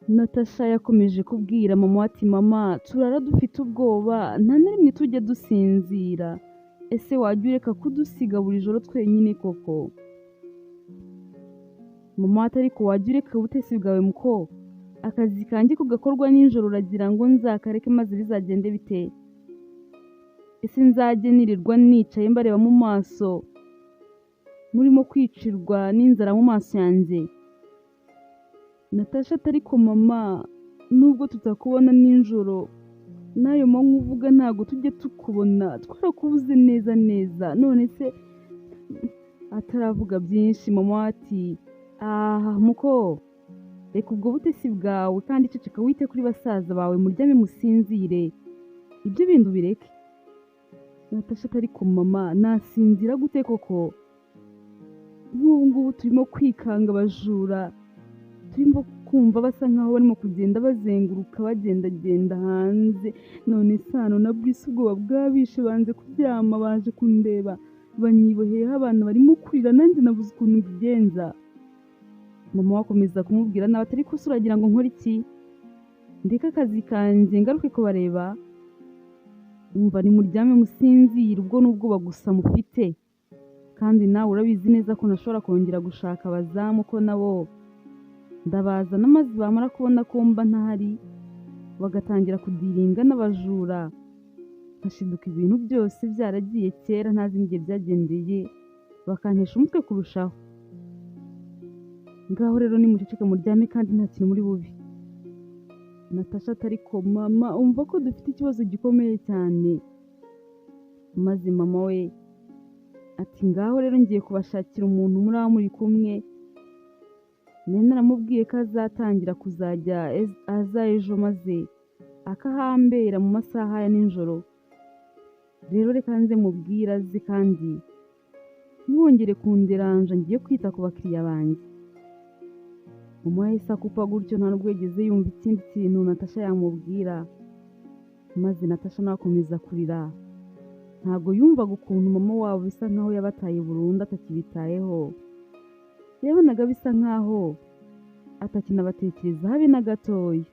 Natasha yakomeje kubwira mama we ati: "Mama, turara dufite ubwoba, nta na rimwe tujya dusinzira. Ese wajya ureka kudusiga buri joro twenyine koko?" Mama we ati: "Ariko wajya ureka ubutesi bwawe muko? Akazi kanjye ko gakorwa nijoro, uragira ngo nzakareke maze bizagende bite? Ese nzajye nirirwa nicaye mbareba mu maso, murimo kwicirwa n'inzara mu maso yanjye?" Natasha ati: "Ariko mama, nubwo tutakubona nijoro n'ayo manywa uvuga, ntabwo tujya tukubona, twarakubuze neza neza. None se?" Ataravuga byinshi, mama we ati: "Aha muko, reka ubwo butesi bwawe kandi ceceka, wite kuri basaza bawe, muryame musinzire, ibyo bindi ubireke." Natasha ati: "Ariko mama, nasinzira gute koko? Nk'ubu ngubu turimo kwikanga abajura, turimo kumva basa nkaho barimo kugenda bazenguruka, bagendagenda hanze. None Sano na Bruce ubwoba bwabishe, banze kuryama, baje kundeba, banyiboheyeho, abana barimo kurira, nanjye nabuze ukuntu mbigenza." Mama we akomeza kumubwira nawe ati: "Ariko se uragira ngo nkore iki? Ndeke akazi kanjye ngaruke kubareba? Umva, nimuryame musinzire, ubwo ni ubwoba gusa mufite. Kandi nawe urabizi neza ko ntashobora kongera gushaka abazamu, ko nabo ndabazana maze bamara kubona ko mba ntahari bagatangira kudiringa n'abajura, nkashiduka ibintu byose byaragiye kera, ntazi n'igihe byagendeye, bakantesha umutwe kurushaho. Ngaho rero nimuceceke muryame kandi nta kintu muri bubi." Natasha ati: "Ariko mama, umva ko dufite ikibazo gikomeye cyane." Maze mama we ati: "Ngaho rero ngiye kubashakira umuntu muri muri kumwe. Nari naramubwiye ko azatangira kuzajya aza ejo maze akahambera mu masaha ya nijoro. Rero reka nze mubwire aze, kandi ntiwongere kunderanja, ngiye kwita ku bakiriya banjye." Mama yahise akupa gutyo, nta nubwo yigeze yumva ikindi kintu Natasha yamubwira. Maze Natasha nawe akomeza kurira. Ntabwo yumvaga ukuntu mama wabo bisa nkaho yabataye burundu, atakibitayeho. Yabonaga bisa nkaho atakinabatekereza habe na gatoya.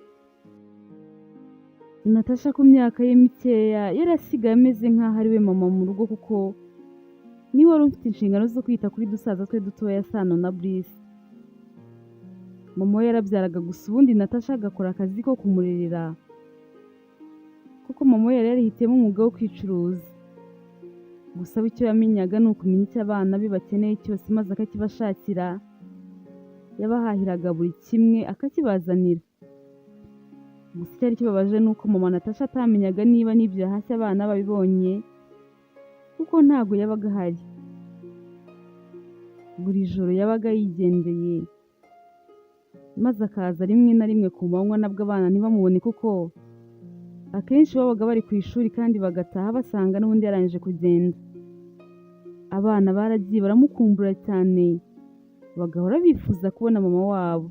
Natasha ku myaka ye mikeya yari asigaye ameze nkaho ari we mama mu rugo, kuko niwe wari ufite inshingano zo kwita kuri dusaza twe dutoya, Sano na Bruce. Mama we yarabyaraga gusa, ubundi Natasha agakora akazi ko kumurerera, kuko mama we yari yarihitiyemo umwuga wo kwicuruza. Gusa we icyo yamenyaga ni ukumenya icyo abana be bakeneye cyose maze akakibashakira. Yabahahiraga buri kimwe akakibazanira. Gusa icyari kibabaje ni uko mama Natasha atamenyaga niba n'ibyo yahashye abana babibonye, kuko ntabwo yabaga ahari. Buri joro yabaga yigendeye, maze akaza rimwe na rimwe ku manywa, nabwo abana ntibamubone, kuko akenshi babaga bari ku ishuri kandi bagataha basanga n'ubundi yarangije kugenda. Abana baragiye baramukumbura cyane, bagahora bifuza kubona mama wabo,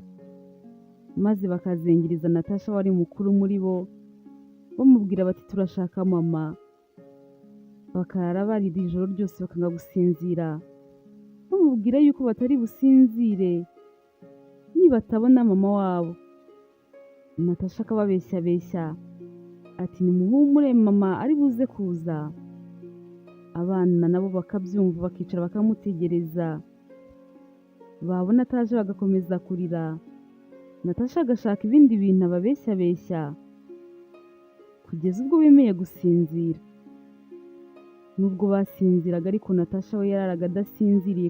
maze bakazengereza Natasha wari mukuru muri bo, bamubwira bati: "Turashaka mama." Bakarara barira ijoro ryose, bakanga gusinzira, bamubwira yuko batari businzire nibatabona mama wabo. Natasha akababeshyabeshya ati: "Nimuhumure, mama ari buze kuza." Abana nabo bakabyumva, bakicara bakamutegereza, babona ataje bagakomeza kurira. Natasha agashaka ibindi bintu ababeshyabeshya kugeza ubwo bemeye gusinzira. Nubwo basinziraga ariko, Natasha we yararaga adasinziriye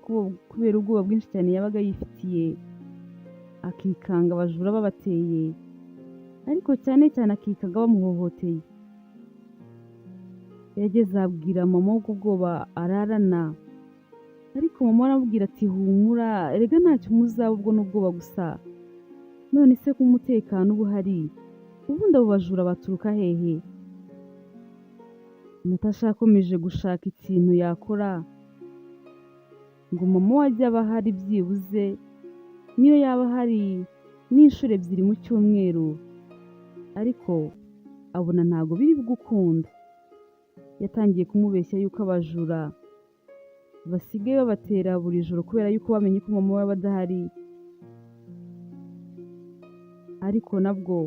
kubera ubwoba bwinshi cyane yabaga yifitiye, akikanga abajura babateye, ariko cyane cyane akikanga bamuhohoteye. Yageze abwira mama we ubwoba ararana, ariko mama aramubwira ati: "Humura erega, ntacyo muzaba, ubwo ni ubwoba gusa. None se ko umutekano uba uhari, ubundi abo bajura baturuka hehe?" Natasha yakomeje gushaka ikintu yakora ngo mama we ajye aba ahari, byibuze niyo yaba ahari n'inshuro ebyiri mu cyumweru, ariko abona ntabwo biri gukunda. Yatangiye kumubeshya yuko abajura basigaye babatera buri joro kubera yuko bamenye ko mama we aba adahari. Ariko nabwo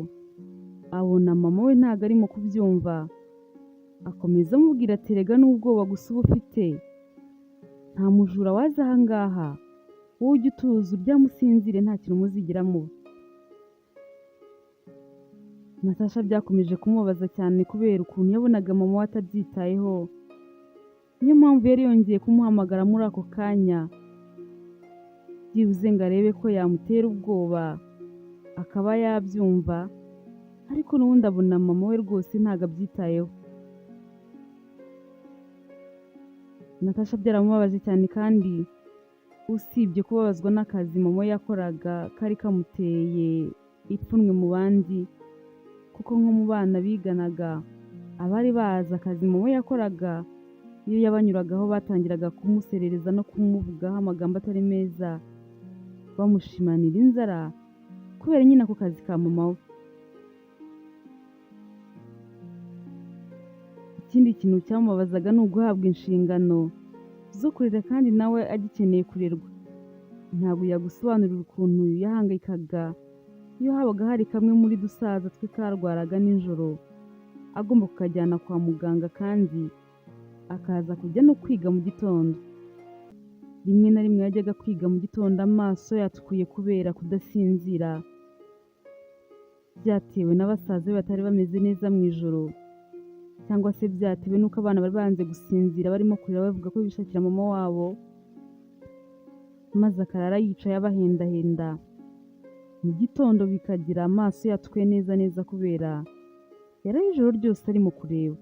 abona mama we ntabwo arimo kubyumva, akomeza amubwira ati rega n'ubwoba gusa uba ufite, nta mujura waza aha ngaha, wowe ujye utuza uryame usinzire nta kintu muzigera muba. Natasha byakomeje kumubabaza cyane kubera ukuntu yabonaga mama we atabyitayeho, niyo mpamvu yari yongeye kumuhamagara muri ako kanya, byibuze ngo arebe ko yamutera ubwoba akaba yabyumva, ariko n'ubundi abona mama we rwose ntabwo abyitayeho. Natasha byaramubabaje cyane kandi usibye kubabazwa n'akazi mama we yakoraga kari kamuteye ipfunwe mu bandi, kuko nko mu bana biganaga abari bazi akazi mama we yakoraga, iyo yabanyuragaho batangiraga kumuserereza no kumuvugaho amagambo atari meza, bamushimanira inzara kubera nyine ako kazi ka mama we. Ikindi kintu cyamubabazaga ni uguhabwa inshingano zo kurera kandi nawe agikeneye kurerwa. Ntabwo yagusobanurira ukuntu yahangayikaga iyo habaga hari kamwe muri dusaza twe karwaraga nijoro, agomba kukajyana kwa muganga kandi akaza kujya no kwiga mu gitondo. Rimwe na rimwe yajyaga kwiga mu gitondo amaso yatukuye kubera kudasinzira, byatewe na basaza be batari bameze neza mu ijoro, cyangwa se byatewe n'uko abana bari banze gusinzira barimo kurira bavuga ko bishakira mama wabo, maze akarara yicaye abahendahenda, mu gitondo bikagira amaso yatukuye neza neza kubera yaraye ijoro ryose arimo kureba.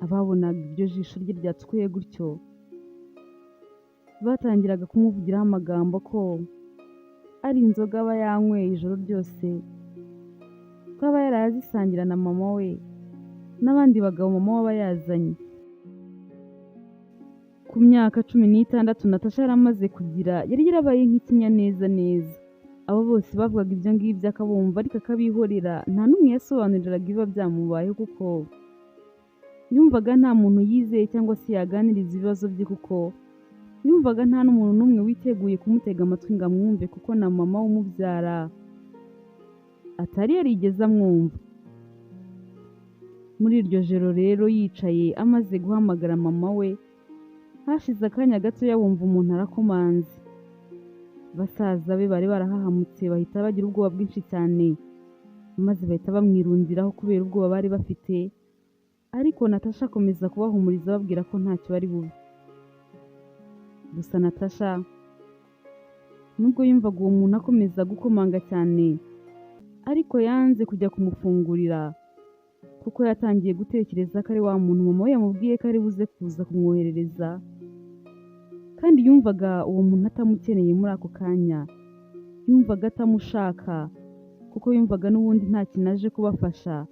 Ababonaga iryo jisho rye ryatukuye gutyo, batangiraga kumuvugiraho amagambo ko ari inzoga aba yanyweye ijoro ryose, ko aba yaraye azisangira na mama we n'abandi bagabo mama we aba yazanye. Ku myaka 16 Natasha yari amaze kugira, yari yarabaye nk'ikinyaneza neza. Abo bose bavugaga ibyo ngibyo akabumva ariko akabihorera, nta n'umwe yasobanuriraga ibiba byamubayeho kuko yumvaga nta muntu yizeye cyangwa se yaganiriza ibibazo bye, kuko yumvaga nta n'umuntu n'umwe witeguye kumutega amatwi ngo amwumve, kuko na mama we umubyara atari yarigeze amwumva. Muri iryo joro rero yicaye amaze guhamagara mama we, hashize akanya gatoya wumva umuntu arakomanze. Basaza be bari barahahamutse bahita bagira ubwoba bwinshi cyane, maze bahita bamwirundiraho kubera ubwoba bari bafite, ariko Natasha akomeza kubahumuriza ababwira ko ntacyo bari bube. Gusa Natasha nubwo yumvaga uwo muntu akomeza gukomanga cyane, ariko yanze kujya kumufungurira kuko yatangiye gutekereza ko ari wa muntu mama we yamubwiye ko ari buze kuza kumwoherereza, kandi yumvaga uwo muntu atamukeneye muri ako kanya, yumvaga atamushaka kuko yumvaga n'ubundi nta kintu aje kubafasha,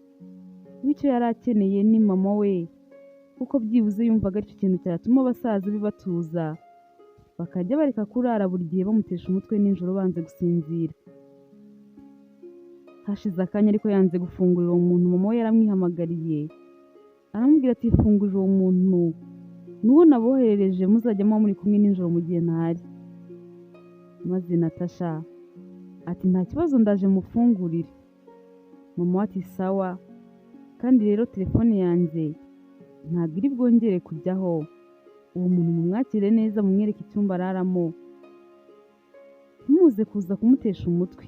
bityo yari akeneye ni mama we, kuko byibuze yumvaga aricyo kintu cyatuma abasaza be batuza, bakajya bareka kurara buri gihe bamutesha umutwe nijoro banze gusinzira. Hashize akanya ariko yanze gufungurira uwo muntu, mama we yaramwihamagariye aramubwira ati fungurira uwo muntu, n'uwo naboherereje muzajya muba muri kumwe nijoro mu gihe ntahari. Maze Natasha ati nta kibazo ndaje mufungurire. Mama we ati sawa, kandi rero telefone yanjye ntabwo iri bwongere kujyaho, uwo muntu mumwakire neza mumwereke icyumba araramo, ntimuze kuza kumutesha umutwe.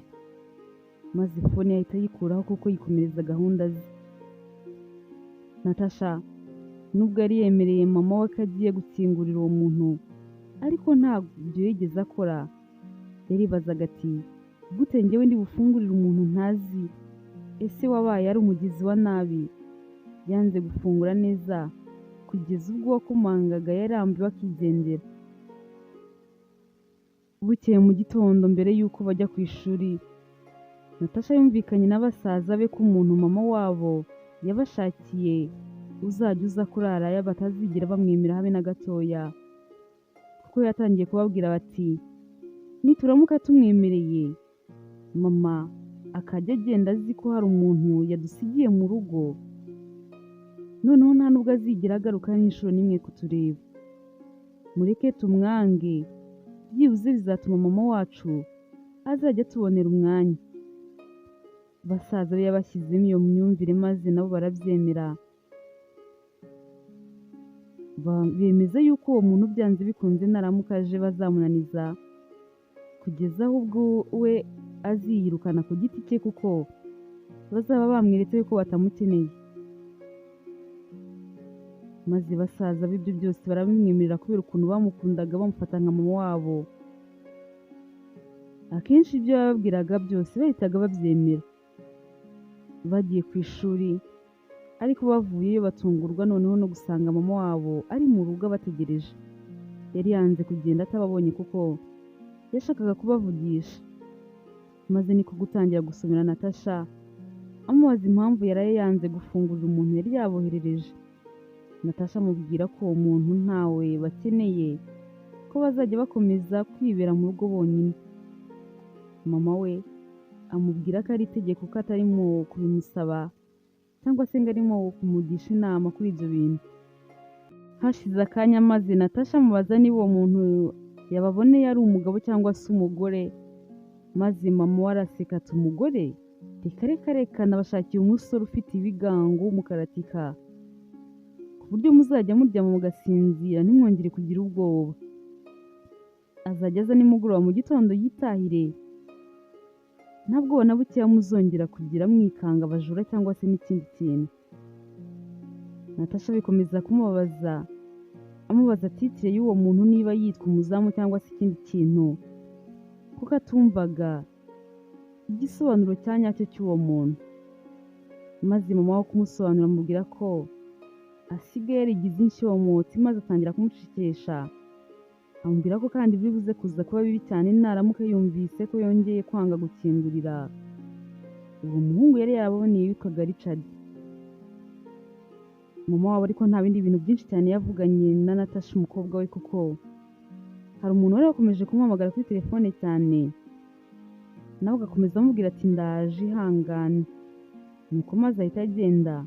Maze fone ahita ayikuraho kuko yikomereza gahunda ze. Natasha nubwo yari yemereye mama we ko agiye gukingurira uwo muntu, ariko ntabyo yigeze akora. Yaribazaga ati gute njyewe ndi bufungurire umuntu ntazi? Ese wabaye ari umugizi wa nabi? Yanze gufungura neza kugeza ubwo uwakomangaga yarambiwe akigendera. Bukeye mu gitondo mbere y'uko bajya ku ishuri, Natasha yumvikanye na basaza be ko umuntu mama wabo yabashakiye uzajya uza kurarayo batazigera bamwemera habe na gatoya, kuko yatangiye kubabwira bati nituramuka tumwemereye mama akajya agenda azi ko hari umuntu yadusigiye mu rugo, noneho nta nubwo azigera agaruka n'inshuro n'imwe kutureba. Mureke tumwange, byibuze bizatuma mama wacu azajya atubonera umwanya. Basaza be yabashyizemo iyo myumvire maze nabo barabyemera, bemeza yuko uwo muntu byanze bikunze naramuka aje bazamunaniza kugeza aho ubwo we aziyirukana ku giti cye, kuko bazaba bamweretse yuko batamukeneye. Maze basaza b'ibyo byose barabimwemerera kubera ukuntu bamukundaga, bamufata nka mama wabo. Akenshi ibyo yababwiraga byose bahitaga babyemera. Bagiye ku ishuri ariko bavuyeyo batungurwa noneho no gusanga mama wabo ari mu rugo abategereje. Yari yanze kugenda atababonye kuko yashakaga kubavugisha, maze niko gutangira gusomera Natasha amubaza impamvu yaraye yanze gufungurira umuntu yari yaboherereje. Natasha amubwira ko uwo muntu ntawe bakeneye, ko bazajya bakomeza kwibera mu rugo bonyine. Mama we amubwira ko ari itegeko, ko atarimo kubimusaba cyangwa se ngo arimo kumugisha inama kuri ibyo bintu. Hashize akanya maze Natasha amubaza niba uwo muntu yababoneye ari umugabo cyangwa se umugore, maze mama we araseka ati umugore? Reka reka reka, nabashakiye umusore ufite ibigango w'umukaratika, ku buryo muzajya muryama mugasinzira ntimwongere kugira ubwoba. Azajya aza nimugoroba mu gitondo yitahire, nta bwoba na bukeya muzongera kugira mwikanga abajura cyangwa se n'ikindi kintu. Natasha bikomeza kumubabaza, amubaza titire y'uwo muntu niba yitwa umuzamu cyangwa se ikindi kintu, kuko atumvaga igisobanuro cya nyacyo cy'uwo muntu. Maze mama we kumusobanurira amubwira ko asigaye yarigize inshyomotsi, maze atangira kumucecekesha, amubwira ko kandi biri buze kuza kuba bibi cyane naramuka yumvise ko yongeye kwanga gukingurira uwo muhungu yari yaraboneye witwaga Richard. Mama wabo ariko nta bindi bintu byinshi cyane yavuganye na Natasha umukobwa we, kuko hari umuntu wari wakomeje kumuhamagara kuri telefone cyane, nawe agakomeza amubwira ati ndaje ihangane. Nuko maze ahita agenda,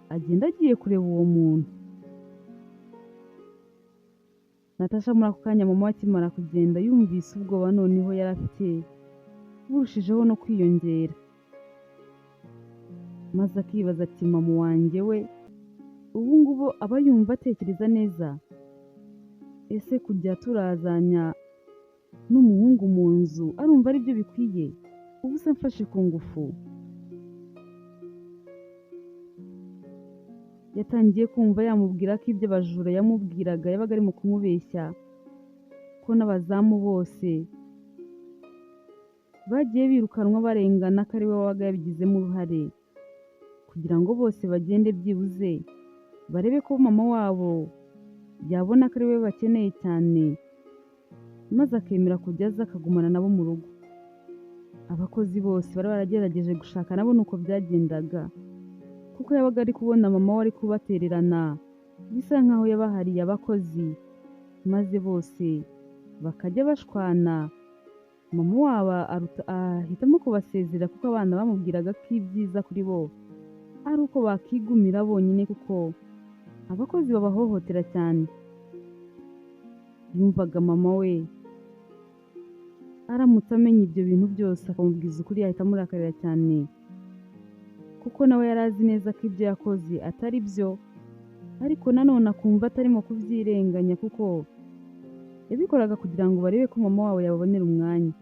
agenda agiye kureba uwo muntu. Natasha muri ako kanya mama we akimara kugenda yumvise ubwoba noneho yari afite burushijeho no kwiyongera, maze akibaza ati mama wanjye we ubu ngubu aba yumva atekereza neza? Ese kujya turazanya n'umuhungu mu nzu arumva ari byo bikwiye? Ubu se mfashe ku ngufu? Yatangiye kumva yamubwira ko ibyo abajura yamubwiraga yabaga arimo kumubeshya, ko n'abazamu bose bagiye birukanwa barengana ko ari we wabaga yabigizemo uruhare, kugira ngo bose bagende byibuze barebe ko mama wabo yabona ko ari we bakeneye cyane, maze akemera kujya aza akagumana nabo mu rugo. Abakozi bose bari baragerageje gushaka nabo nuko byagendaga, kuko yabaga ari kubona mama we ari kubatererana, bisa nkaho yabahariye abakozi, maze bose bakajya bashwana. Mama wabo ahitamo kubasezera kuko abana bamubwiraga ko ibyiza kuri bo ari uko bakigumira bonyine, kuko abakozi babahohotera cyane. Yumvaga mama we aramutse amenya ibyo bintu byose akamubwiza ukuri yahita amurakarira cyane, kuko nawe yari azi neza ko ibyo yakoze atari byo, ariko nanone akumva atarimo kubyirenganya kuko yabikoraga kugira ngo barebe ko mama wabo yababonera umwanya.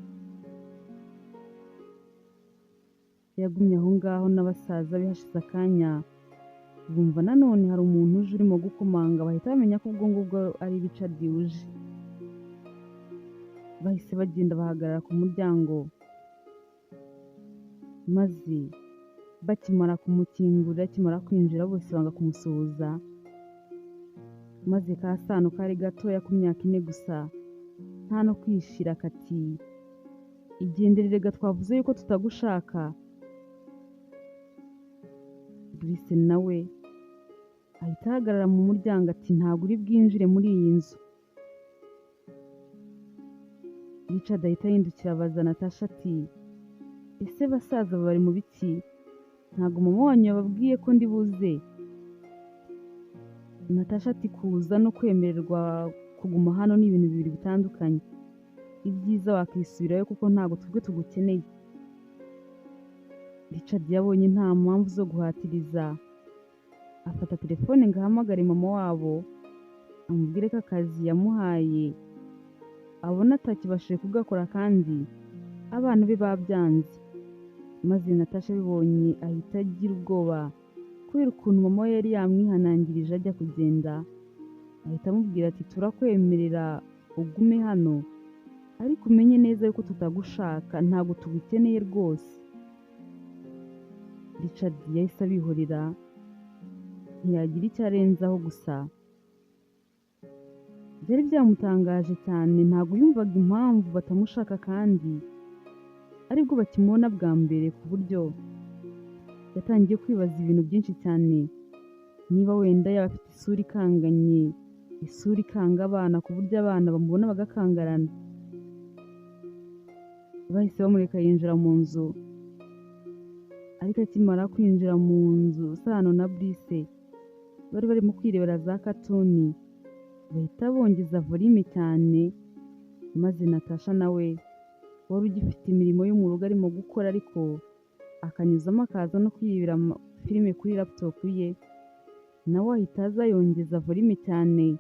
Yagumye aho ngaho n'abasaza be hashize akanya bumva nanone hari umuntu uje urimo gukomanga, bahita bamenya ko ubwo ngubwo ari Richard uje. Bahise bagenda bahagarara ku muryango, maze bakimara kumukingurira akimara kwinjira bose banga kumusuhuza, maze ka Sano kari gatoya ku myaka 4 gusa nta no kwishira kati igendere rega twavuze yuko tutagushaka. Brice nawe ahita ahagarara mu muryango ati ntabwo uri bwinjire muri iyi nzu. Richard ahita ahindukira abaza Natasha ati ese basaza bari mu biki? Ntabwo mama wanyu yababwiye ko ndi buze? Natasha ati kuza no kwemererwa kuguma hano ni ibintu bibiri bitandukanye. Ibyiza wakisubirayo kuko ntabwo twebwe tugukeneye. Richard yabonye nta mpamvu zo guhatiriza, afata telefone ngo ahamagare mama wabo amubwire ko akazi yamuhaye abona atakibashije kugakora kandi abana be babyanze. Maze Natasha abibonye ahita agira ubwoba kubera ukuntu mama we yari yamwihanangirije ajya kugenda, ahita amubwira ati turakwemerera ugume hano ariko umenye neza yuko tutagushaka, ntabwo tugukeneye rwose. Richard yahise abihorera ntiyagira icyo arenzaho, gusa byari byamutangaje cyane, ntabwo yumvaga impamvu batamushaka kandi aribwo bakimubona bwa mbere, ku buryo yatangiye kwibaza ibintu byinshi cyane, niba wenda yaba afite isura ikanganye, isura ikanga abana ku buryo abana bamubona bagakangarana. Bahise bamureka yinjira mu nzu, ariko akimara kwinjira mu nzu Sano na Brice bari barimo kwirebera za katuni, bahita bongeza volume cyane, maze Natasha nawe wari ugifite imirimo yo mu rugo arimo gukora ariko akanyuzamo akaza no kwirebera filime kuri laptop ye, nawe ahita aza yongeza volume cyane,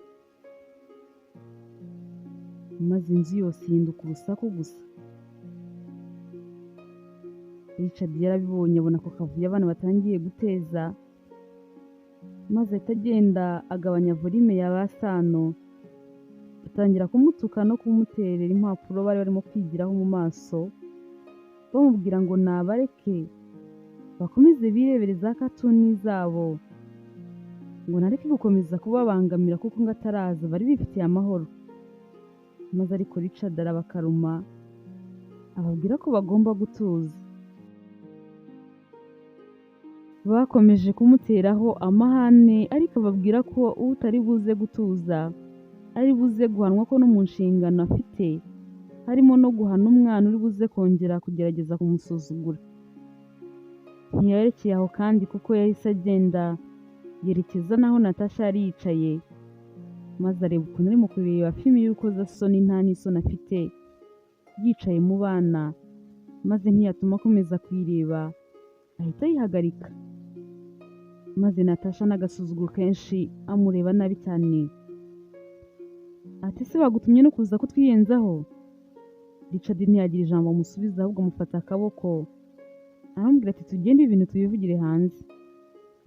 maze inzu yose ihinduka urusaku gusa. Richard yarabibonye abona ako kavuyo abana batangiye guteza, maze ahita agenda agabanya volume ya ba Sano, batangira kumutuka no kumuterera impapuro bari barimo kwigiraho mu maso, bamubwira ngo nabareke bakomeze birebere za katuni zabo, ngo nareke gukomeza kubabangamira kuko ngo ataraza bari bifitiye amahoro. Maze ariko Richard arabakaruma ababwira ko bagomba gutuza. Bakomeje kumuteraho amahane ariko ababwira ko utari buze gutuza ari buze guhanwa, ko no mu nshingano afite harimo no guhana umwana uri buze kongera kugerageza kumusuzugura. Ntiyerekeye aho kandi kuko yahise agenda yerekeza naho Natasha yari yicaye, maze areba ukuntu arimo kureba filime y'urukozasoni nta n'isoni afite, yicaye mu bana, maze ntiyatuma akomeza kuyireba ahita ayihagarika. Maze Natasha n'agasuzuguro kenshi amureba nabi cyane, ati se bagutumye no kuza kutwiyenzaho? Richard ntiyagira ijambo amusubiza, ahubwo amufata akaboko aramubwira ati tugende ibintu tubivugire hanze.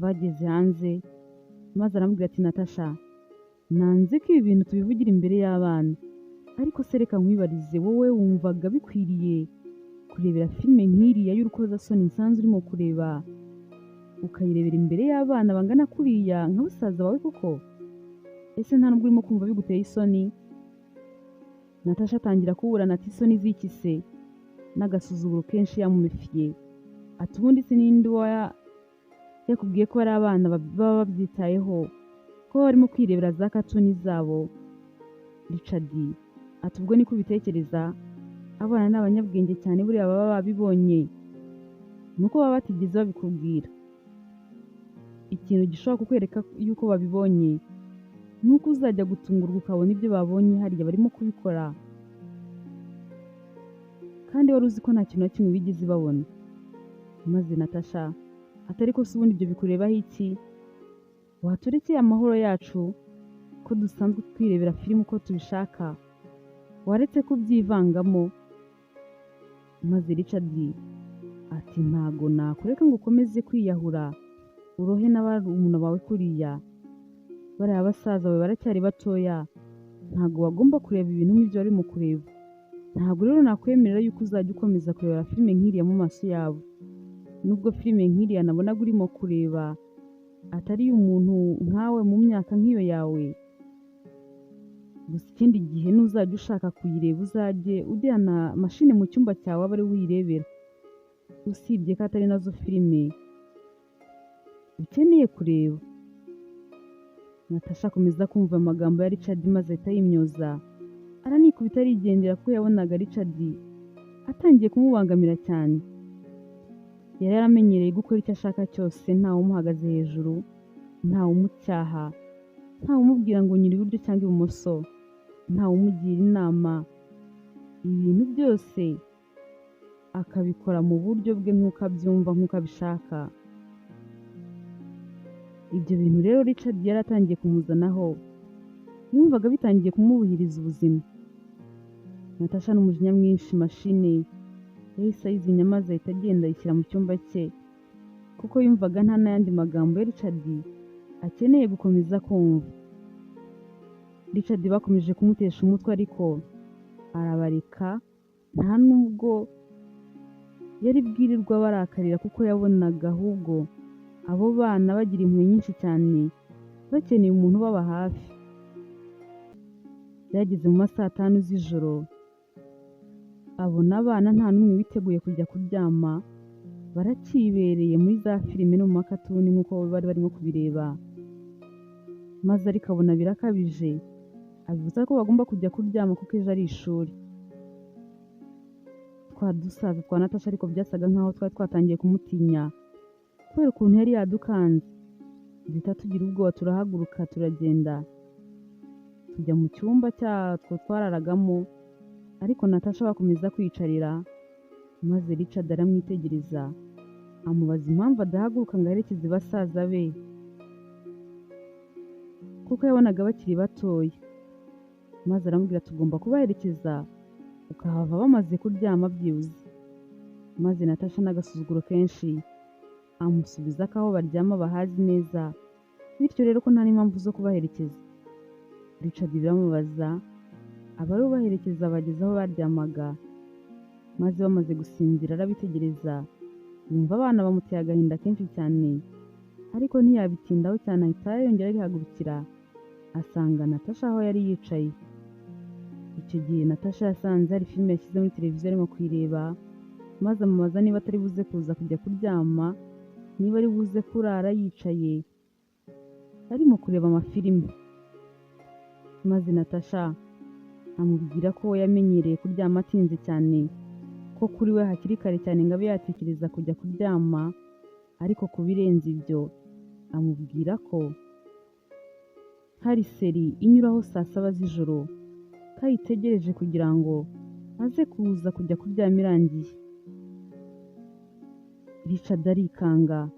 Bageze hanze maze aramubwira ati Natasha, nanze ko ibi bintu tubivugira imbere y'abana, ariko se reka nkwibarize, wowe wumvaga bikwiriye kurebera filime nk'iriya y'urukozasoni nsanzwe urimo kureba ukayirebera imbere y'abana bangana kuriya nka basaza bawe koko? Ese nta nubwo urimo kumva biguteye isoni? Natasha atangira kuburana ati isoni z'iki se? N'agasuzuguro kenshi yamumifiye, ati ubundi se ninde yakubwiye ko ari abana baba babyitayeho, ko barimo kwirebera za katuni zabo? Richard ati ubwo niko ubitekereza, abana ni abanyabwenge cyane, buriya baba babibonye, nuko baba batigeze babikubwira. Ikintu gishobora kukwereka yuko babibonye nuko uzajya gutungurwa ukabona ibyo babonye hariya barimo kubikora, kandi wari uzi ko nta kintu na kimwe bigeze babona. Maze Natasha atari ko se ubundi ibyo bikurebaho iki? Waturekeye amahoro yacu ko dusanzwe twirebera filime uko tubishaka, waretse kubyivangamo? Maze Richard ati ntago nakureka ngo ukomeze kwiyahura urohe n'abarumuna bawe kuriya, bariya basaza bawe baracyari batoya, ntago bagomba kureba ibintu nk'ibyo barimo kureba. Ntabwo rero nakwemerera yuko uzajya ukomeza kureba filime nk'iriya mu maso yabo. Nubwo filime nk'iriya nabonaga urimo kureba atari umuntu nkawe mu myaka nk'iyo yawe, gusa ikindi gihe nuzajya ushaka kuyireba uzajye ujyana mashini mu cyumba cyawe abe ariho uyirebera, usibye ko atari nazo filime ukeneye kureba. Natasha akomeza kumva amagambo ya Richard maze ahita yimyoza, aranikubita arigendera kuko yabonaga Richard atangiye kumubangamira cyane. Yari yaramenyereye gukora icyo ashaka cyose, ntawe umuhagaze hejuru, ntawe umucyaha, ntawe umubwira ngo nyura iburyo cyangwa ibumoso, ntawe umugira inama. Ibintu byose akabikora mu buryo bwe nk'uko abyumva, nk'uko abishaka. Ibyo bintu rero Richard yari atangiye kumuzanaho, yumvaga bitangiye kumubuhiriza ubuzima. Natasha n'umujinya mwinshi mashini yahise ayizimya maze ahita agenda ayishyira mu cyumba cye, kuko yumvaga nta n'ayandi magambo ya Richard akeneye gukomeza kumva. Richard bakomeje kumutesha umutwe ariko arabareka, nta nubwo yari bwirirwa barakarira kuko yabonaga ahubwo abo bana bagira impuhwe nyinshi cyane, bakeneye umuntu ubaba hafi. Byageze mu ma saa tanu z'ijoro, abona abana nta n'umwe witeguye kujya kuryama, baracyibereye muri za filime no mu makatuni nk'uko bari barimo kubireba. Maze ariko abona birakabije, abibutsa ko bagomba kujya kuryama kuko ejo ari ishuri. Twa dusaza twa Natasha ariko byasaga nkaho twari twatangiye kumutinya kubera ukuntu yari yadukanze. Duhita tugira ubwoba turahaguruka turagenda, tujya mu cyumba cyatwo twararagamo, ariko Natasha bakomeza kwiyicarira, maze Richard aramwitegereza amubaza impamvu adahaguruka ngo aherekeze basaza be, kuko yabonaga bakiri batoya. Maze aramubwira tugomba kubaherekeza ukahava bamaze kuryama byibuze. Maze Natasha n'agasuzuguro kenshi amusubiza ko aho baryama bahazi neza, bityo rero ko nta n'impamvu zo kubaherekeza. Richard biramubaza, abari bubaherekeza bageze aho baryamaga, maze bamaze gusinzira arabitegereza, yumva abana bamuteye agahinda kenshi cyane, ariko ntiyabitindaho cyane ahita yongera arihagurukira, asanga Natasha aho yari yicaye. Icyo gihe Natasha yasanze hari filime yashyize muri televiziyo arimo kuyireba, maze amubaza niba atari buze kuza kujya kuryama, niba ari buze kurara yicaye arimo kureba amafilime. Maze Natasha amubwira ko we yamenyereye kuryama atinze cyane, ko kuri we hakiri kare cyane ngo abe yatekereza kujya kuryama, ariko ku birenze ibyo amubwira ko hari seri inyuraho saa saba z'ijoro, ko ayitegereje kugira ngo aze kuza kujya kuryama irangiye. Richard arikanga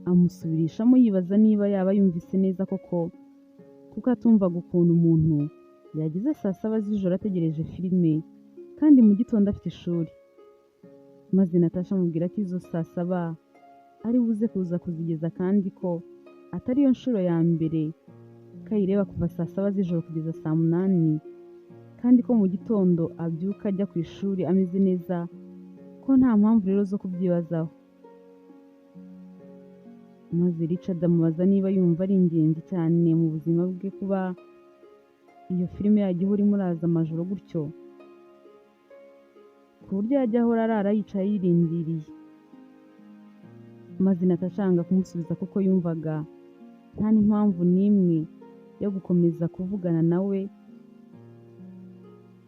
amusubirishamo yibaza niba yaba yumvise neza koko, kuko atumvaga ukuntu umuntu yageze saa saba z'ijoro ategereje filime kandi mu gitondo afite ishuri. Maze Natasha amubwira ko izo saa saba ari buze kuza kuzigeza kandi ko atari yo nshuro ya mbere ko ayireba kuva saa saba z'ijoro kugeza saa munani, kandi ko mu gitondo abyuka ajya ku ishuri ameze neza, ko nta mpamvu rero zo kubyibazaho. Maze Richard amubaza niba yumva ari ingenzi cyane mu buzima bwe kuba iyo filime yajya ihora imuraza amajoro gutyo, ku buryo yajya ahora arara yicaye yirindiriye. Maze Natasha yanga kumusubiza kuko yumvaga nta n'impamvu n'imwe yo gukomeza kuvugana nawe,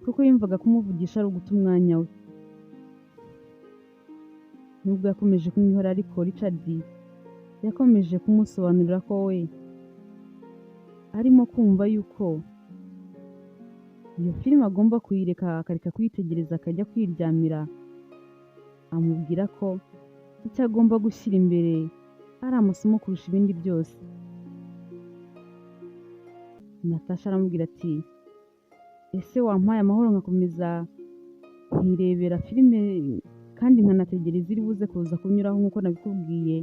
kuko yumvaga kumuvugisha ari uguta umwanya we. Nubwo yakomeje kumwihora ariko Richard yakomeje kumusobanurira ko we arimo kumva yuko iyo filime agomba kuyireka akareka kuyitegereza akajya kwiryamira. Amubwira ko icyo agomba gushyira imbere ari amasomo kurusha ibindi byose. Natasha aramubwira ati ese wampaye amahoro nkakomeza nkirebera filime kandi nkanategereza iri buze kuza kunyuraho nk'uko nabikubwiye,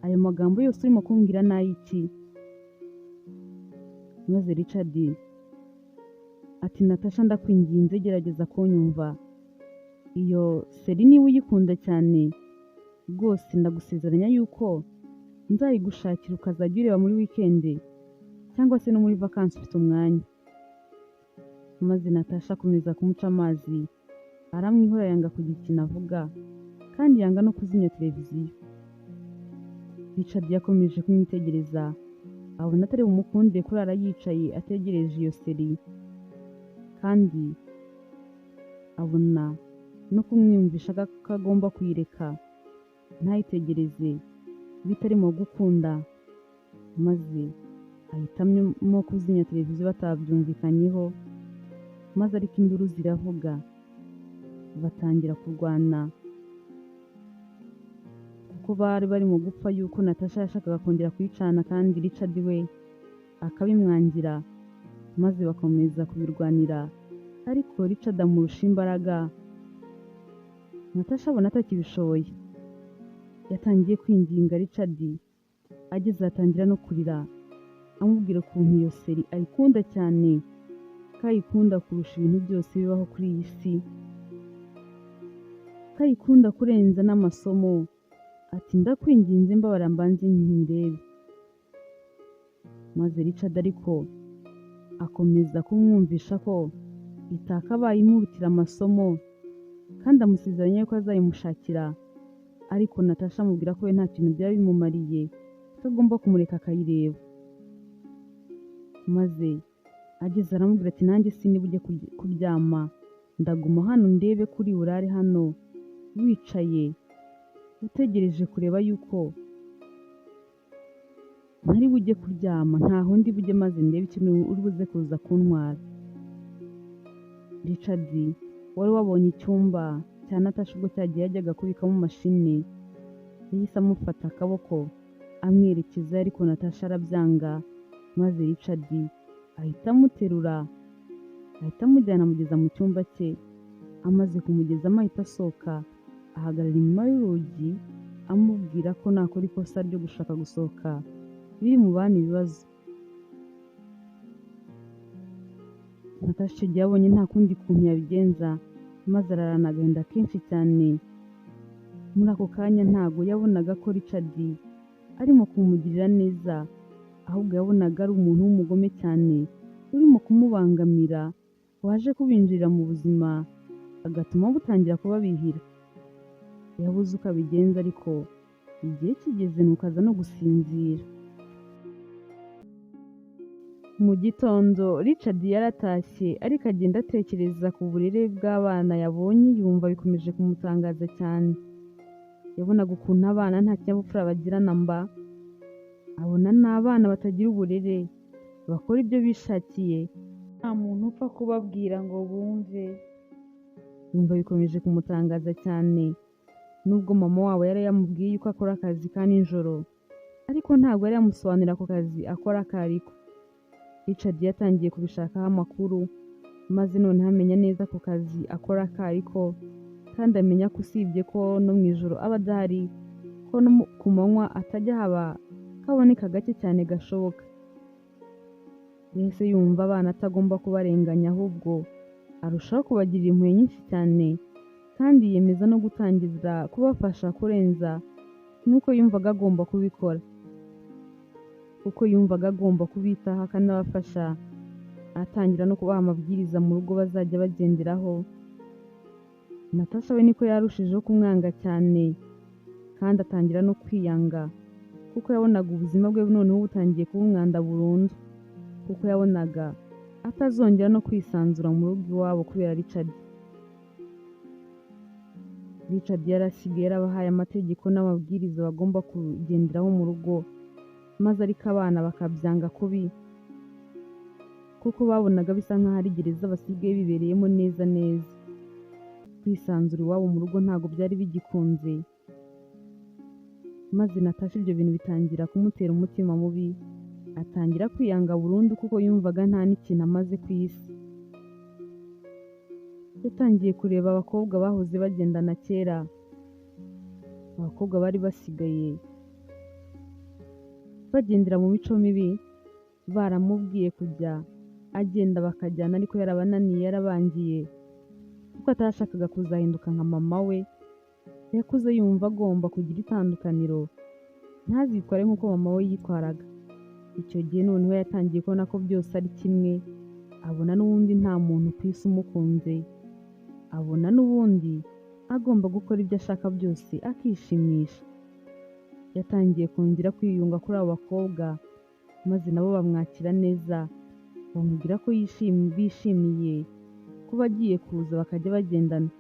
ayo magambo yose urimo kumbwira ni ay'iki? Maze Richard ati Natasha ndakwinginze gerageza kunyumva, iyo seri niba uyikunda cyane rwose ndagusezeranya yuko nzayigushakira ukazajya ureba muri wikendi cyangwa se no muri vakansi ufite umwanya. Maze Natasha akomeza kumuca amazi, aramwihora yanga kugira ikintu avuga kandi yanga no kuzimya televiziyo. Richard yakomeje kumwitegereza abona atari bumukundire kurara yicaye ategereje iyo seri, kandi abona no kumwiyumvisha ko agomba kuyireka ntayitegereze bitarimo gukunda, maze ahitamo kuzimya televiziyo batabyumvikanyeho, maze ariko induru ziravuga batangira kurwana. Kuko bari barimo gupfa yuko Natasha yashakaga kongera kuyicana kandi Richard we akabimwangira, maze bakomeza kubirwanira, ariko Richard amurusha imbaraga. Natasha abona atakibishoboye, yatangiye kwinginga Richard, ageze atangira no kurira, amubwira ukuntu iyo seri ayikunda cyane, ko ayikunda kurusha ibintu byose bibaho kuri iyi si, ko ayikunda kurenza n'amasomo. Ati ndakwinginze mbabara mbanze nkirebe. Maze Richard ariko akomeza kumwumvisha ko itakabaye imurutira amasomo, kandi amusezeranya ko azayimushakira, ariko Natasha amubwira ko we nta kintu byaba bimumariye, ko agomba kumureka akayireba. Maze ageze aramubwira ati nanjye sinibujye kuryama, ndaguma hano ndebe kuri burare hano wicaye utegereje kureba yuko ntari bujye kuryama, ntaho ndi bujye, maze ndebe ikintu uri buze kuza kuntwara. Richard wari wabonye icyumba cya Natasha ubwo cyagiye yajyaga kubikamo mashini, yahise amufata akaboko amwerekeza, ariko Natasha arabyanga, maze Richard ahita amuterura ahita amujyana amugeza mu cyumba cye. Amaze kumugezamo ahita asohoka, ahagarara inyuma y'urugi amubwira ko nakora ikosa ryo gushaka gusohoka biri mu bana ibibazo. Natasha icyo gihe abonye nta kundi kuntu yabigenza, maze ararana agahinda kenshi cyane. Muri ako kanya ntago yabonaga ko Richard arimo kumugirira neza, ahubwo yabonaga ari umuntu w'umugome cyane urimo kumubangamira, waje kubinjirira mu buzima agatuma butangira kubabihira. Yabuze uko abigenza, ariko igihe kigeze nuko aza no gusinzira. Mu gitondo Richard yaratashye, ariko agenda atekereza ku burere bw'abana yabonye, yumva bikomeje kumutangaza cyane. Yabonaga ukuntu abana nta kinyabupfura bagira na mba, abona n'abana batagira uburere, bakora ibyo bishakiye, nta muntu upfa kubabwira ngo bumve. Yumva bikomeje kumutangaza cyane. Nubwo mama wabo yari yamubwiye yuko akora akazi ka nijoro, ariko ntabwo yari yamusobanurira ako kazi akora ako ariko. Richard yatangiye kubishakaho amakuru, maze noneho amenya neza ako kazi akora ako ariko, kandi amenya ko usibye ko no mu ijoro aba adahari, ko no ku manywa atajya haba, kaboneka gake cyane gashoboka. Yahise yumva abana atagomba kubarenganya, ahubwo arushaho kubagirira impuhwe nyinshi cyane, kandi yiyemeza no gutangiza kubafasha kurenza nuko yumvaga agomba kubikora, kuko yumvaga agomba kubitaho akanabafasha, atangira no kubaha amabwiriza mu rugo bazajya bagenderaho. Natasha we niko yarushijeho kumwanga cyane, kandi atangira no kwiyanga, kuko yabonaga ubuzima bwe noneho butangiye kuba umwanda burundu, kuko yabonaga atazongera no kwisanzura mu rugo iwabo kubera Richard. Richard yarasigaye yarabahaye amategeko n'amabwiriza bagomba kugenderaho mu rugo, maze ariko abana bakabyanga kubi, kuko babonaga bisa nk'aho ari gereza basigaye bibereyemo neza neza. Kwisanzura iwabo mu rugo ntabwo byari bigikunze, maze Natasha ibyo bintu bitangira kumutera umutima mubi, atangira kwiyanga burundu kuko yumvaga nta n'ikintu amaze ku isi. Yatangiye kureba abakobwa bahoze bagendana kera, abakobwa bari basigaye bagendera mu mico mibi, baramubwiye kujya agenda bakajyana, ariko yarabananiye, yarabangiye, kuko atashakaga kuzahinduka nka mama we. Yakuze yumva agomba kugira itandukaniro, ntazitware nk'uko mama we yitwaraga. Icyo gihe noneho yatangiye kubona ko byose ari kimwe, abona n'ubundi nta muntu ku isi umukunze, abona n'ubundi agomba gukora ibyo ashaka byose akishimisha. Yatangiye kongera kwiyunga kuri abo bakobwa, maze nabo bamwakira neza, bamubwira ko bishimiye kuba agiye kuza bakajya bagendana.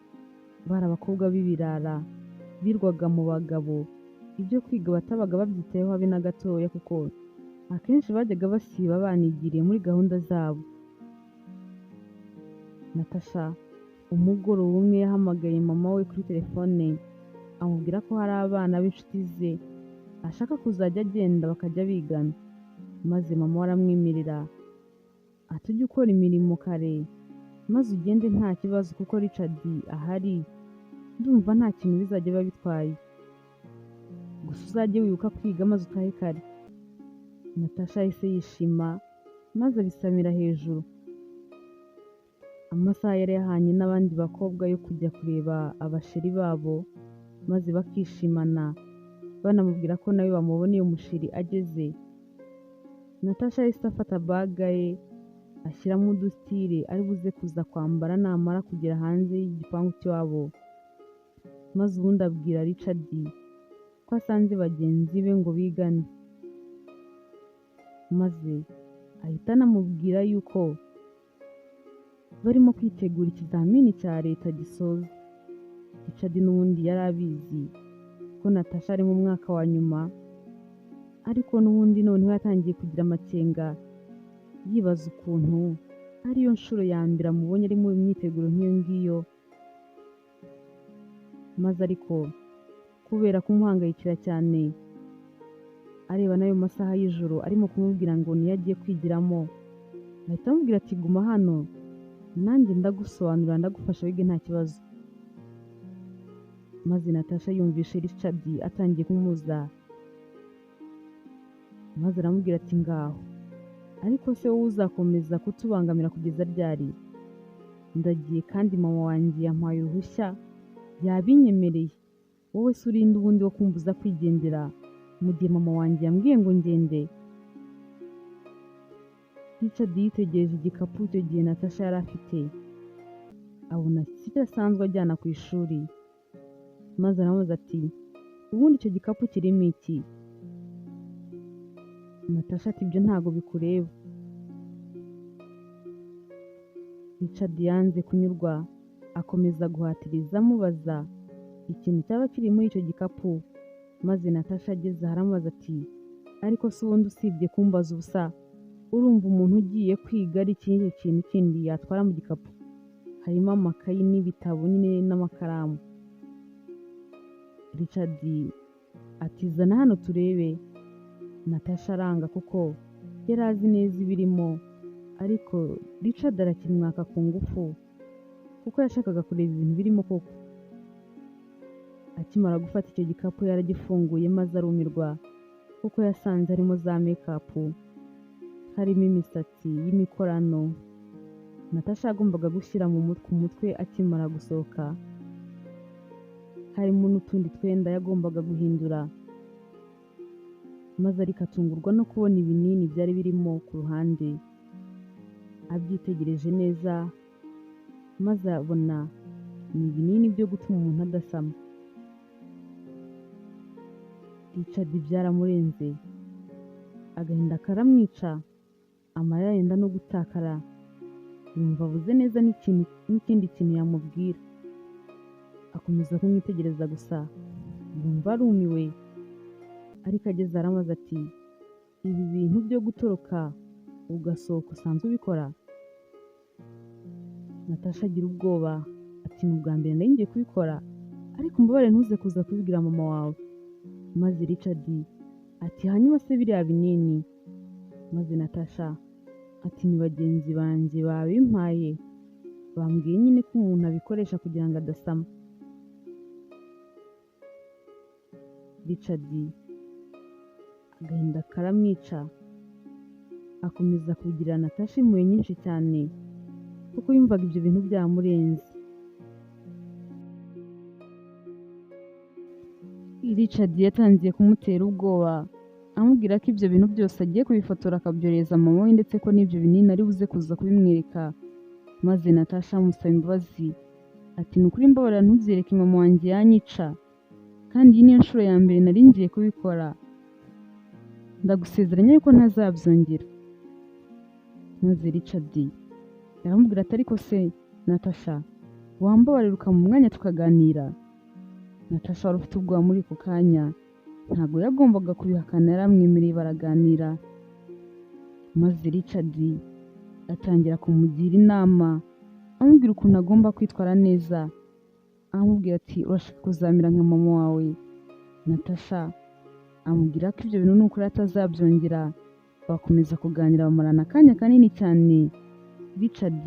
Bari abakobwa b'ibirara birwaga mu bagabo, ibyo kwiga batabaga babyitayeho habe na gatoya, kuko akenshi bajyaga basiba banigiriye muri gahunda zabo. Natasha umugoroba umwe yahamagaye mama we kuri telefone, Amubwira ko hari abana b'inshuti ze ashaka kuzajya agenda bakajya bigana, maze mama we aramwemerera ati ujye ukora imirimo kare maze ugende nta kibazo kuko Richard ahari, ndumva nta kintu bizajya biba bitwaye, gusa uzajye wibuka kwiga maze utahe kare. Natasha yahise yishima maze abisamira hejuru. Amasaha yari yahanye n'abandi bakobwa yo kujya kureba abasheri babo maze bakishimana, banamubwira ko nawe bamubona iyo musheri ageze. Natasha yahise afata baga ye ashyiramo udusitire ari buze kuza kwambara namara kugera hanze y'igipangu cy'iwabo, maze ubundi abwira Richard ko asanze bagenzi be ngo bigane, maze ahita anamubwira yuko barimo kwitegura ikizamini cya leta gisoza. Richard n'ubundi yari abizi ko Natasha ari mu mwaka wa nyuma, ariko n'ubundi noneho yatangiye kugira amakenga, yibaza ukuntu ariyo nshuro ya mbere amubonye ari mu myiteguro nk'iyo ngiyo, maze ariko kubera kumuhangayikira cyane areba n'ayo masaha y'ijoro arimo kumubwira ngo niyo agiye kwigiramo, ahita amubwira ati guma hano nanjye ndagusobanurira ndagufasha wige nta kibazo. Maze Natasha yumvishe Richard atangiye kumuza, maze aramubwira ati ngaho, ariko se wowe uzakomeza kutubangamira kugeza ryari? Ndagiye kandi mama wanjye yampaye uruhushya yabinyemereye, wowe se urinde ubundi wo kumbuza kwigendera mu gihe mama wanjye yambwiye ngo ngende? Richard yitegereje igikapu icyo gihe Natasha yari afite, abona si cyo asanzwe ajyana ku ishuri, maze aramubaza ati ubundi icyo gikapu kirimo iki? Natasha ati ibyo ntago bikureba. Richard yanze kunyurwa, akomeza guhatiriza amubaza ikintu cyaba kiri muri icyo gikapu, maze Natasha ageze aho aramubaza ati ariko se ubundi usibye kumbaza ubusa, urumva umuntu ugiye kwiga ari ikihe kintu kindi yatwara mu gikapu? Harimo amakayi n'ibitabo nyine n'amakaramu. Richard ati zana hano turebe. Natasha aranga kuko yari azi neza ibirimo, ariko Richard arakimwaka ku ngufu kuko yashakaga kureba ibintu birimo koko. Akimara gufata icyo gikapu yaragifunguye maze arumirwa kuko yasanze harimo za mekapu, harimo imisatsi y'imikorano Natasha yagombaga gushyira mu mutwe akimara gusohoka, harimo n'utundi twenda yagombaga guhindura, maze ariko atungurwa no kubona ibinini byari birimo ku ruhande. Abyitegereje neza maze abona ni ibinini byo gutuma umuntu adasama. Richard byaramurenze, agahinda karamwica, amarira yenda no gutakara, yumva abuze neza n'ikindi kintu yamubwira. Akomeza kumwitegereza gusa, yumva arumiwe, ariko ageze aramubaza ati ibi bintu byo gutoroka ugasohoka usanzwe ubikora? Natasha agira ubwoba ati ni ubwa mbere nari ngiye kubikora, ariko umbabarire ntuze kuza kubibwira mama wawe. Maze Richard ati hanyuma se biriya binini? Maze Natasha ati ni bagenzi banjye babimpaye, bambwiye nyine ko umuntu abikoresha kugira ngo adasama. Richard agahinda karamwica, akomeza kugirira Natasha impuhwe nyinshi cyane kuko yumvaga ibyo bintu byamurenze. Richard yatangiye kumutera ubwoba amubwira ko ibyo bintu byose agiye kubifotora akabyohereza mama we, ndetse ko n'ibyo binini ari buze kuza kubimwereka. Maze Natasha amusaba imbabazi ati ni ukuri mbabarira ntubyereke mama wanjye yanyica, kandi iyi niyo nshuro ya mbere nari ngiye kubikora, ndagusezeranya yuko ntazabyongera. Maze Richard aramubwira ati ariko se Natasha wambabarira ukampa umwanya tukaganira? Natasha wari ufite ubwoba muri ako kanya ntabwo yagombaga kubihakana, yaramwemereye baraganira. Maze Richard atangira kumugira inama amubwira ukuntu agomba kwitwara neza, Aramubwira ati urashaka kuzamera nka mama wawe. Natasha amubwira ko ibyo bintu nukuri atazabyongera. Bakomeza kuganira bamarana akanya kanini cyane. Richard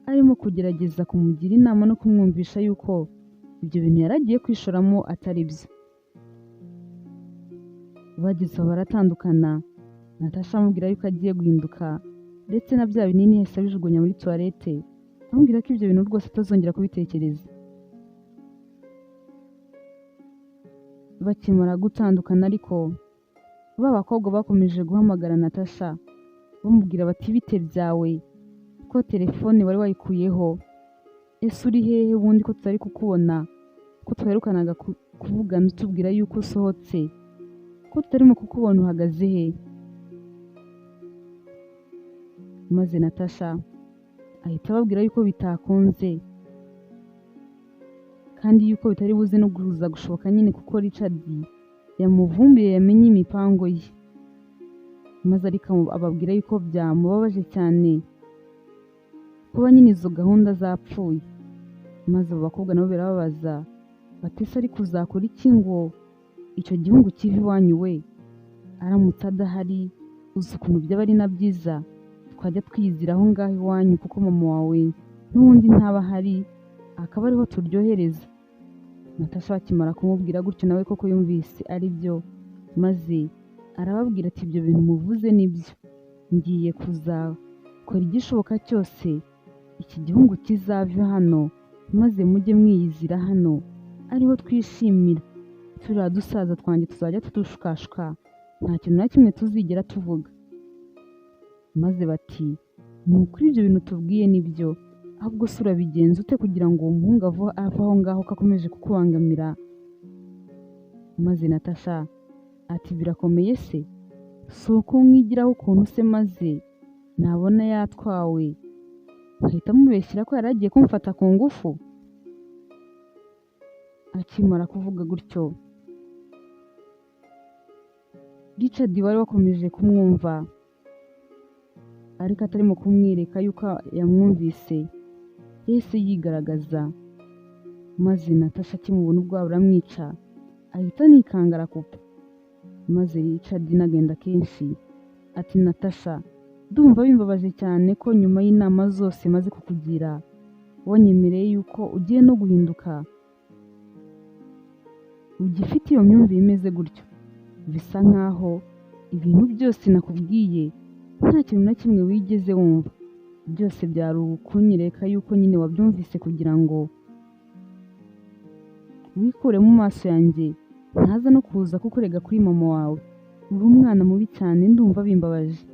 arimo kugerageza kumugira inama no kumwumvisha yuko ibyo bintu yaragiye kwishoramo atari byo. Bageze aho baratandukana. Natasha amubwira yuko agiye guhinduka, ndetse na bya binini yahise abijugunya muri toilette, amubwira ko ibyo bintu rwose atazongera kubitekereza. Bakimara gutandukana ariko ba bakobwa bakomeje guhamagara Natasha bamubwira bati bite byawe, ko telefone wari wayikuyeho, ese uri hehe ubundi ko tutari kukubona, ko twaherukanaga kuvugana utubwira yuko usohotse, ko tutarimo kukubona uhagaze he? Maze Natasha ahita ababwira yuko bitakunze kandi yuko bitari buze no guhuza gushoboka nyine, kuko Richard yamuvumbuye yamenye imipango ye. Maze ariko ababwira yuko byamubabaje cyane kuba nyine izo gahunda zapfuye. Maze abo bakobwa nabo birababaza bati ese ariko uzakora iki ngo icyo gihungu kive iwanyu we? Aramutse adahari uzi ukuntu byaba ari na byiza, twajya twiyizira aho ngaho iwanyu kuko mama wawe n'ubundi ntaba ahari, akaba ariho turyohereza. Natasha akimara kumubwira gutyo nawe koko yumvise ari byo, maze arababwira ati ibyo bintu muvuze nibyo, ngiye kuzakora igishoboka cyose iki gihungu kizave hano, maze mujye mwiyizira hano ariho twishimira, turiya dusaza twanjye tuzajya tudushukashuka, nta kintu na kimwe tuzigera tuvuga. Maze bati ni ukuri ibyo bintu tubwiye nibyo, ahubwo se urabigenza ute kugira ngo uwo muhungu ave aho ngaho ko akomeje kukubangamira? Maze Natasha ati birakomeye se, si uko mwigiraho ukuntu se, maze nabona yatwawe nkahita mubeshyira ko yari agiye kumfata ku ngufu. Akimara kuvuga gutyo Richard wari wakomeje kumwumva ariko atarimo kumwereka yuko yamwumvise, yahise yigaragaza. Maze Natasha akimubona ubwoba buramwica, ahita anikanga arakupa. Maze Richard n'agenda kenshi ati Natasha ndumva bimbabaje cyane ko nyuma y'inama zose maze kukugira wanyemereye yuko ugiye no guhinduka, ugifite iyo myumvire imeze gutyo, bisa nkaho ibintu byose nakubwiye nta kintu na kimwe wigeze wumva, byose byari ukunyereka yuko nyine wabyumvise kugira ngo wikure mu maso yanjye, ntaza no kuza kukurega kuri mama wawe, uri umwana mubi cyane ndumva bimbabaje.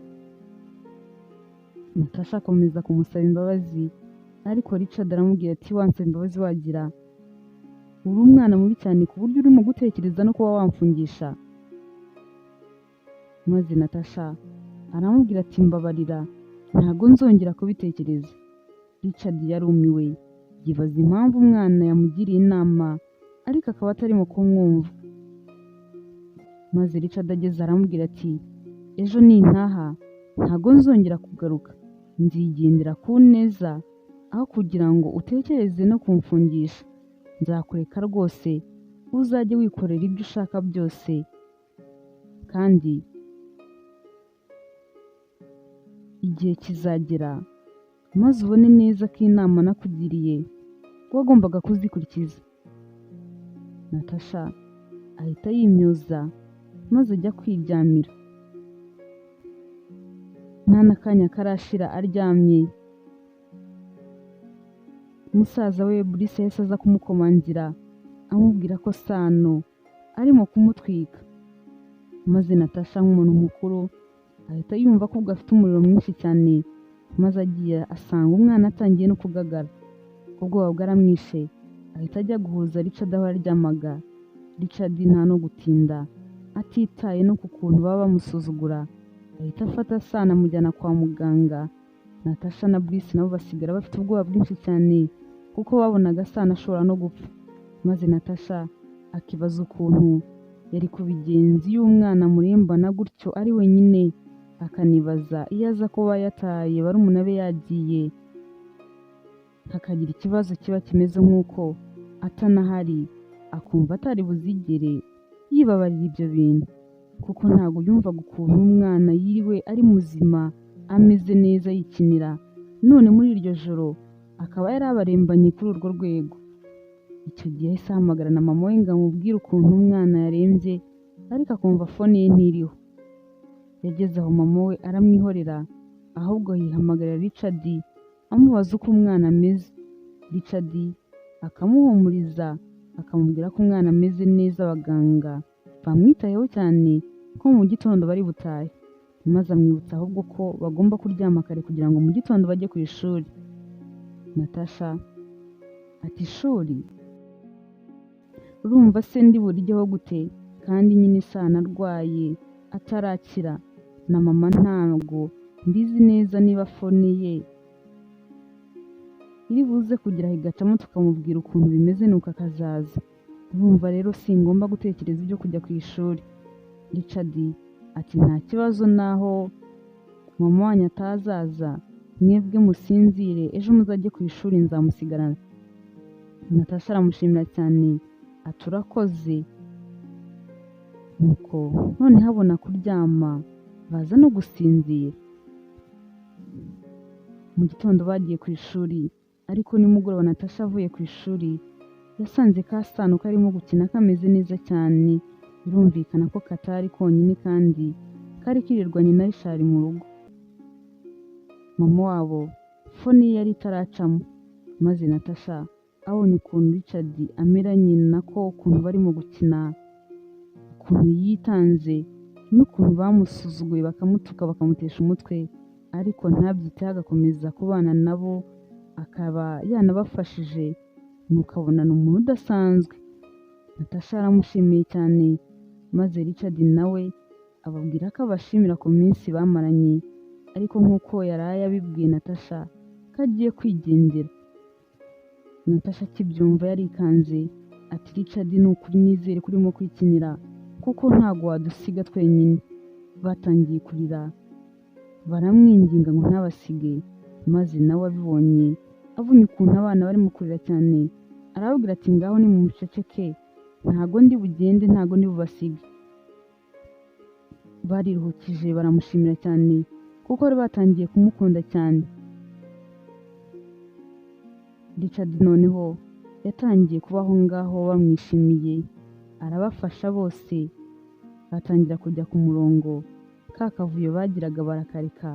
Natasha akomeza kumusaba imbabazi, ariko Richard aramubwira ati wansaba imbabazi wagira, uri umwana mubi cyane ku buryo urimo gutekereza no kuba wamfungisha. Maze Natasha aramubwira ati mbabarira ntago nzongera kubitekereza. Richard yarumiwe yibaza impamvu umwana yamugiriye inama ariko akaba atarimo kumwumva. Maze Richard ageze aramubwira ati ejo nintaha ntago nzongera kugaruka, nzigendera ku neza aho kugira ngo utekereze no kumfungisha, nzakureka rwose uzajye wikorera ibyo ushaka byose, kandi igihe kizagera maze ubone neza ko inama nakugiriye wagombaga kuzikurikiza. Natasha ahita yimyoza maze ajya kwiryamira. Nta n'akanya karashira aryamye, musaza we Bruce yahise aza kumukomangira amubwira ko Sano arimo kumutwika. Maze Natasha nk'umuntu mukuru ahita yumva ko ubwo afite umuriro mwinshi cyane, maze agiye asanga umwana atangiye no kugagara, ubwoba bwaramwishe ahita ajya guhuza Richard aho yaryamaga. Richard nta no gutinda atitaye no ku kuntu baba bamusuzugura, ahita afata Sano amujyana kwa muganga. Natasha na Bruce nabo basigara bafite ubwoba bwinshi cyane kuko babonaga Sano ashobora no gupfa. Maze Natasha akibaza ukuntu yari kubigenza iyo umwana amurembana gutyo ari wenyine, akanibaza iyo aza kuba yataye barumuna be yagiye hakagira ikibazo kiba kimeze nk'uko atanahari, akumva atari buzigere yibabarira ibyo bintu, kuko ntabwo yumvaga ukuntu umwana yiriwe ari muzima ameze neza yikinira, none muri iryo joro akaba yari abarembanye kuri urwo rwego. Icyo gihe yahise ahamagara na mama we ngo amubwire ukuntu umwana yarembye, ariko akumva fone ye ntiriho. Yageze aho mama we aramwihorera, ahubwo yihamagarira Richard amubaza uko umwana ameze. Richard akamuhumuriza, akamubwira ko umwana ameze neza, abaganga bamwitayeho cyane ko mu gitondo bari butahe, maze amwibutsa ahubwo ko bagomba kuryama kare kugira ngo mu gitondo bajye ku ishuri. Natasha ati ishuri? Urumva se ndi burijyeho gute kandi nyine Isano arwaye atarakira, na mama ntabwo mbizi neza niba fone ye iri buze kugira aho igacamo tukamubwira ukuntu bimeze nuko akazaza. Urumva rero singomba gutekereza ibyo kujya ku ishuri. Richard ati nta kibazo naho mama wanyu atazaza, mwebwe musinzire ejo muzajye ku ishuri nzamusigarana. Natasha aramushimira cyane ati urakoze. Nuko noneho abona kuryama baza no gusinzira. Mu gitondo bagiye ku ishuri, ariko nimugoroba Natasha avuye ku ishuri yasanze ka Sano karimo gukina kameze neza cyane, birumvikana ko katari konyine kandi kari kirirwanye na Richard mu rugo. Mama wabo fone ye yari itaracamo, maze Natasha abonye ukuntu Richard ameranye nako, ukuntu barimo gukina, ukuntu yitanze n'ukuntu bamusuzuguye bakamutuka bakamutesha umutwe, ariko ntabyiteho agakomeza kubana nabo akaba yanabafashije, nuko abona ni umuntu udasanzwe. Natasha yaramushimiye cyane, maze Richard nawe ababwira ko abashimira ku minsi bamaranye, ariko nk'uko yaraye abibwiye Natasha ko agiye kwigendera. Natasha akibyumva yarikanze ati Richard ni ukuri nizere ko urimo kwikinira kuko ntabwo wadusiga twenyine. Batangiye kurira baramwinginga ngo ntabasige, maze nawe abibonye abonye ukuntu abana barimo kurira cyane, arababwira ati ngaho nimumuceceke, ntago ndi bugende, ntago ndi bubasige. Bariruhukije baramushimira cyane kuko bari batangiye kumukunda cyane. Richard noneho yatangiye kuba aho ngaho bamwishimiye, arabafasha bose batangira kujya ku murongo, ka kavuyo bagiraga barakareka,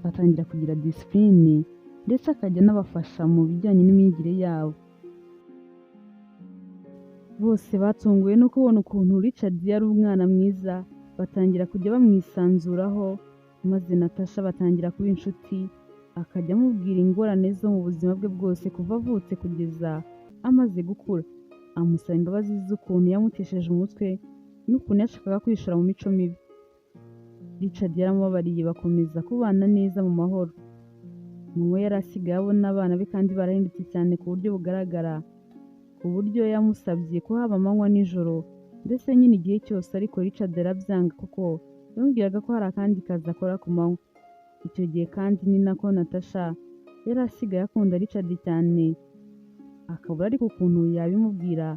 batangira kugira disipurine ndetse akajya anabafasha mu bijyanye n'imyigire yabo. Bose batunguwe no kubona ukuntu Richard yari umwana mwiza, batangira kujya bamwisanzuraho, maze Natasha batangira kuba inshuti, akajya amubwira ingorane zo mu buzima bwe bwose kuva avutse kugeza amaze gukura, amusaba imbabazi z'ukuntu yamutesheje umutwe n'ukuntu yashakaga kwishora mu mico mibi. Richard yaramubabariye bakomeza kubana neza mu mahoro. Mama we yari asigaye abona abana be kandi barahindutse cyane ku buryo bugaragara, ku buryo yamusabye kuhaba amanywa n'ijoro, ndetse nyine igihe cyose, ariko Richard arabyanga kuko yamubwiraga ko hari akandi kazi akora ku manywa. Icyo gihe kandi ni nako Natasha yari asigaye akunda Richard cyane, akabura ariko ukuntu yabimubwira,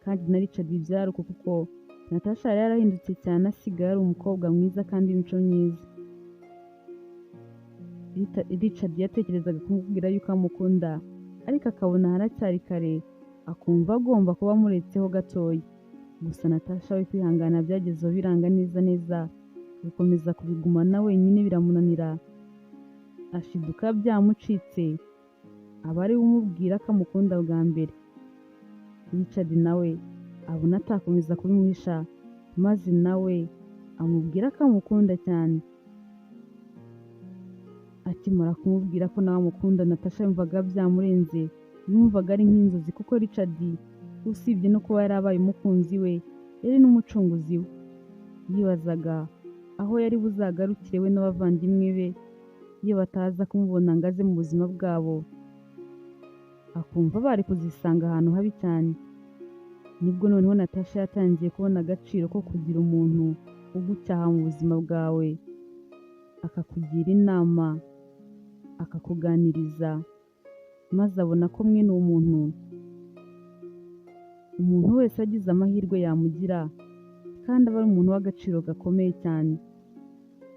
kandi na Richard byari uko kuko Natasha yari yarahindutse cyane asigaye ari umukobwa mwiza kandi w'imico myiza. Richard yatekerezaga kumubwira yuko amukunda, ariko akabona haracyari kare, akumva agomba kuba amuretseho gatoya. Gusa Natasha we kwihangana byagezeho biranga neza neza, gukomeza kubigumana wenyine biramunanira, ashiduka byamucitse, aba ari we umubwira ko amukunda bwa mbere. Richard nawe abona atakomeza kubimuhisha, maze nawe amubwira ko amukunda cyane. Akimara kumubwira ko nawe amukunda, Natasha yumvaga byamurenze, yumvaga ari nk'inzozi kuko Richard usibye no kuba yarabaye umukunzi we, yari n'umucunguzi we. Yibazaga aho yari buzagarukire we n'abavandimwe be iyo bataza kumubona ngo aze mu buzima bwabo, akumva bari kuzisanga ahantu habi cyane. Nibwo noneho Natasha yatangiye kubona agaciro ko kugira umuntu ugucyaha mu buzima bwawe, akakugira inama, akakuganiriza, maze abona ko mwene uwo muntu Umuntu wese agize amahirwe yamugira, kandi aba ari umuntu w'agaciro gakomeye cyane.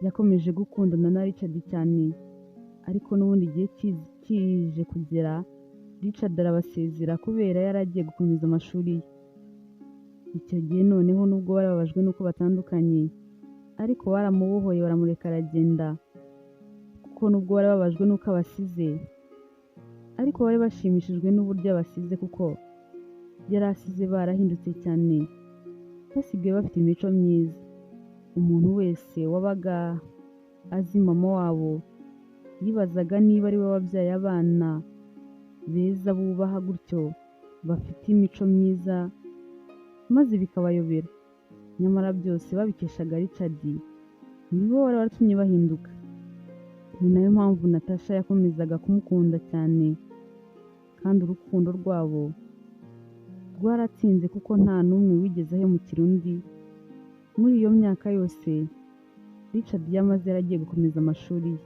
Yakomeje gukundana na Richard cyane, ariko n'ubundi igihe kije kugera Richard arabasezera kubera yari agiye gukomeza amashuri ye. Icyo gihe noneho nubwo bari bababajwe n'uko batandukanye, ariko baramubohoye baramureka aragenda, kuko nubwo bari bababajwe n'uko abasize, ariko bari bashimishijwe n'uburyo abasize kuko yari asize barahindutse cyane, basigaye bafite imico myiza. Umuntu wese wabaga azi mama wabo yibazaga niba ari we wabyaye abana beza bubaha gutyo, bafite imico myiza, maze bikabayobera. Nyamara byose babikeshaga Richard, niwe wari waratumye bahinduka. Ni nayo mpamvu Natasha yakomezaga kumukunda cyane, kandi urukundo rwabo rwaratsinze kuko nta n'umwe wigeze ahemukira undi. Muri iyo myaka yose Richard yamaze yaragiye gukomeza amashuri ye.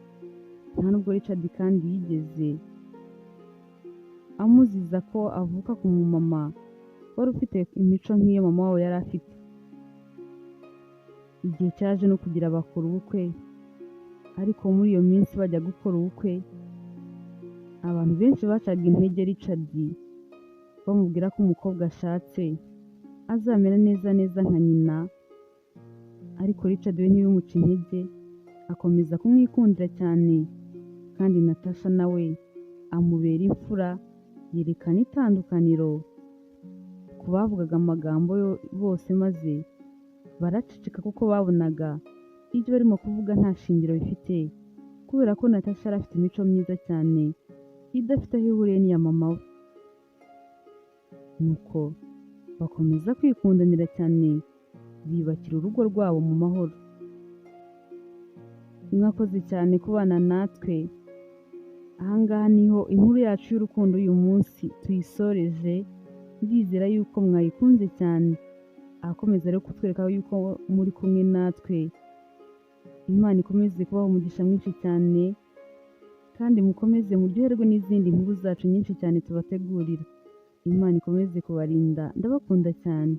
Nta nubwo Richard kandi yigeze amuziza ko avuka ku mumama wari ufite imico nk'iyo mama wabo yari afite. Igihe cyaje no kugira bakora ubukwe, ariko muri iyo minsi bajya gukora ubukwe, abantu benshi bacaga intege Richard bamubwira ko umukobwa ashatse azamera neza neza nka nyina, ariko Richard we ntibimuce intege, akomeza kumwikundira cyane, kandi Natasha nawe amubera imfura, yerekana itandukaniro ku bavugaga amagambo bose, maze baraceceka kuko babonaga ibyo barimo kuvuga nta shingiro bifite, kubera ko Natasha yari afite imico myiza cyane idafite aho ihuriye n'iya mama we. Nuko bakomeza kwikundanira cyane, biyubakira urugo rwabo mu mahoro. Mwakoze cyane kubana natwe. Ahangaha niho inkuru yacu y'urukundo uyu munsi tuyisoreje, ndizera yuko mwayikunze cyane. Akomeza rero kutwereka yuko muri kumwe natwe. Imana ikomeze kubaha umugisha mwinshi cyane, kandi mukomeze muryoherwe n'izindi nkuru zacu nyinshi cyane tubategurira. Imana ikomeze kubarinda, ndabakunda cyane.